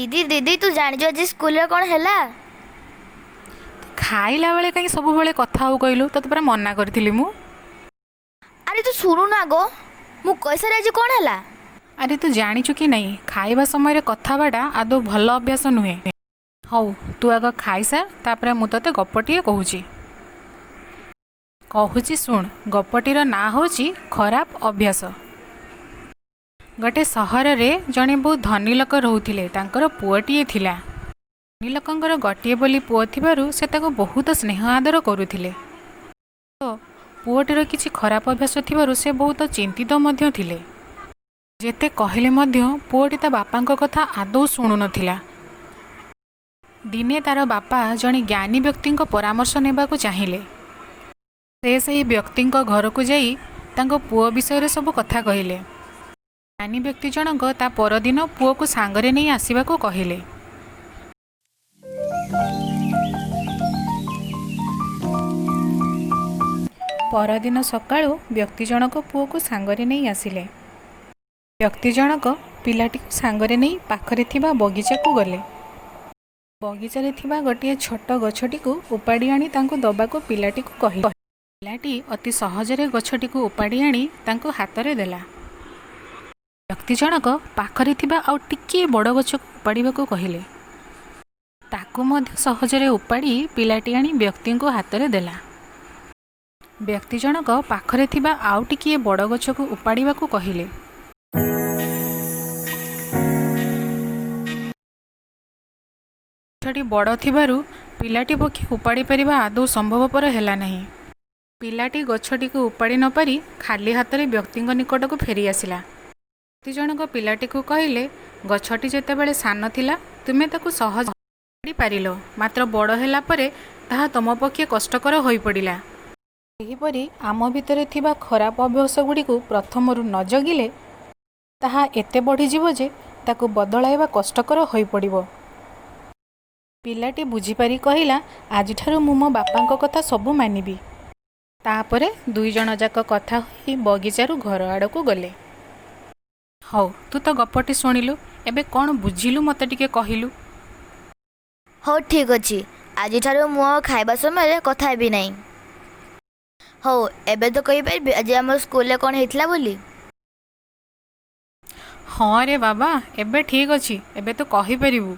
ଦିଦି ଦିଦି, ତୁ ଜାଣିଛୁ ଆଜି ସ୍କୁଲରେ କ'ଣ ହେଲା? ଖାଇଲା ବେଳେ କାହିଁ ସବୁବେଳେ କଥା ହଉ କହିଲୁ? ତୋତେ ପରା ମନା କରିଥିଲି ମୁଁ। ଆରେ, ତୁ ଶୁଣୁନୁ ଆଗ, ମୁଁ କହିସାରେ ଆଜି କ'ଣ ହେଲା। ଆରେ, ତୁ ଜାଣିଛୁ କି ନାହିଁ, ଖାଇବା ସମୟରେ କଥା ହେବାଟା ଆଦୌ ଭଲ ଅଭ୍ୟାସ ନୁହେଁ। ହଉ, ତୁ ଆଗ ଖାଇସାର, ତାପରେ ମୁଁ ତୋତେ ଗପଟିଏ କହୁଛି। କହୁଛି ଶୁଣ। ଗପଟିର ନାଁ ହେଉଛି ଖରାପ ଅଭ୍ୟାସ। ଗୋଟେ ସହରରେ ଜଣେ ବହୁତ ଧନୀ ଲୋକ ରହୁଥିଲେ। ତାଙ୍କର ପୁଅଟିଏ ଥିଲା। ଧନୀ ଲୋକଙ୍କର ଗୋଟିଏ ବୋଲି ପୁଅ ଥିବାରୁ ସେ ତାକୁ ବହୁତ ସ୍ନେହ ଆଦର କରୁଥିଲେ। ତ ପୁଅଟିର କିଛି ଖରାପ ଅଭ୍ୟାସ ଥିବାରୁ ସେ ବହୁତ ଚିନ୍ତିତ ମଧ୍ୟ ଥିଲେ। ଯେତେ କହିଲେ ମଧ୍ୟ ପୁଅଟି ତା ବାପାଙ୍କ କଥା ଆଦୌ ଶୁଣୁନଥିଲା। ଦିନେ ତାର ବାପା ଜଣେ ଜ୍ଞାନୀ ବ୍ୟକ୍ତିଙ୍କ ପରାମର୍ଶ ନେବାକୁ ଚାହିଁଲେ। ସେ ସେହି ବ୍ୟକ୍ତିଙ୍କ ଘରକୁ ଯାଇ ତାଙ୍କ ପୁଅ ବିଷୟରେ ସବୁ କଥା କହିଲେ। ଜ୍ଞାନୀ ବ୍ୟକ୍ତି ଜଣକ ତା ପରଦିନ ପୁଅକୁ ସାଙ୍ଗରେ ନେଇ ଆସିବାକୁ କହିଲେ। ପରଦିନ ସକାଳୁ ବ୍ୟକ୍ତି ଜଣକ ପୁଅକୁ ସାଙ୍ଗରେ ନେଇ ଆସିଲେ। ବ୍ୟକ୍ତି ଜଣକ ପିଲାଟିକୁ ସାଙ୍ଗରେ ନେଇ ପାଖରେ ଥିବା ବଗିଚାକୁ ଗଲେ। ବଗିଚାରେ ଥିବା ଗୋଟିଏ ଛୋଟ ଗଛଟିକୁ ଉପାଡ଼ି ଆଣି ତାଙ୍କୁ ଦବାକୁ ପିଲାଟିକୁ କହିଲେ। ପିଲାଟି ଅତି ସହଜରେ ଗଛଟିକୁ ଉପାଡ଼ି ଆଣି ତାଙ୍କୁ ହାତରେ ଦେଲା। ବ୍ୟକ୍ତି ଜଣକ ପାଖରେ ଥିବା ଆଉ ଟିକିଏ ବଡ଼ ଗଛକୁ ଉପାଡ଼ିବାକୁ କହିଲେ। ତାକୁ ମଧ୍ୟ ସହଜରେ ଉପାଡ଼ି ପିଲାଟି ଆଣି ବ୍ୟକ୍ତିଙ୍କୁ ହାତରେ ଦେଲା। ବ୍ୟକ୍ତି ଜଣକ ପାଖରେ ଥିବା ଆଉ ଟିକିଏ ବଡ଼ ଗଛକୁ ଉପାଡ଼ିବାକୁ କହିଲେ। ଗଛଟି ବଡ଼ ଥିବାରୁ ପିଲାଟି ପକ୍ଷେ ଉପାଡ଼ି ପାରିବା ଆଦୌ ସମ୍ଭବପର ହେଲା ନାହିଁ। ପିଲାଟି ଗଛଟିକୁ ଉପାଡ଼ି ନପାରି ଖାଲି ହାତରେ ବ୍ୟକ୍ତିଙ୍କ ନିକଟକୁ ଫେରି ଆସିଲା। ବ୍ୟକ୍ତି ଜଣକ ପିଲାଟିକୁ କହିଲେ, ଗଛଟି ଯେତେବେଳେ ସାନ ଥିଲା, ତୁମେ ତାକୁ ସହଜ ଉପାଡ଼ି ପାରିଲ, ମାତ୍ର ବଡ଼ ହେଲା ପରେ ତାହା ତୁମ ପକ୍ଷେ କଷ୍ଟକର ହୋଇପଡ଼ିଲା। ସେହିପରି ଆମ ଭିତରେ ଥିବା ଖରାପ ଅଭ୍ୟାସ ଗୁଡ଼ିକୁ ପ୍ରଥମରୁ ନ ଜଗିଲେ ତାହା ଏତେ ବଢ଼ିଯିବ ଯେ ତାକୁ ବଦଳାଇବା କଷ୍ଟକର ହୋଇପଡ଼ିବ। ପିଲାଟି ବୁଝିପାରି କହିଲା, ଆଜିଠାରୁ ମୁଁ ମୋ ବାପାଙ୍କ କଥା ସବୁ ମାନିବି। ତାପରେ ଦୁଇ ଜଣ ଯାକ କଥା ହୋଇ ବଗିଚାରୁ ଘର ଆଡ଼କୁ ଗଲେ। ହଉ, ତୁ ତ ଗପଟି ଶୁଣିଲୁ, ଏବେ କ'ଣ ବୁଝିଲୁ ମୋତେ ଟିକେ କହିଲୁ। ହଉ, ଠିକ୍ ଅଛି। ଆଜିଠାରୁ ମୁଁ ଆଉ ଖାଇବା ସମୟରେ କଥା ହେବି ନାହିଁ। ହଉ, ଏବେ ତ କହିପାରିବି ଆଜି ଆମ ସ୍କୁଲରେ କ'ଣ ହେଇଥିଲା ବୋଲି? ହଁ ରେ ବାବା, ଏବେ ଠିକ୍ ଅଛି, ଏବେ ତୁ କହିପାରିବୁ।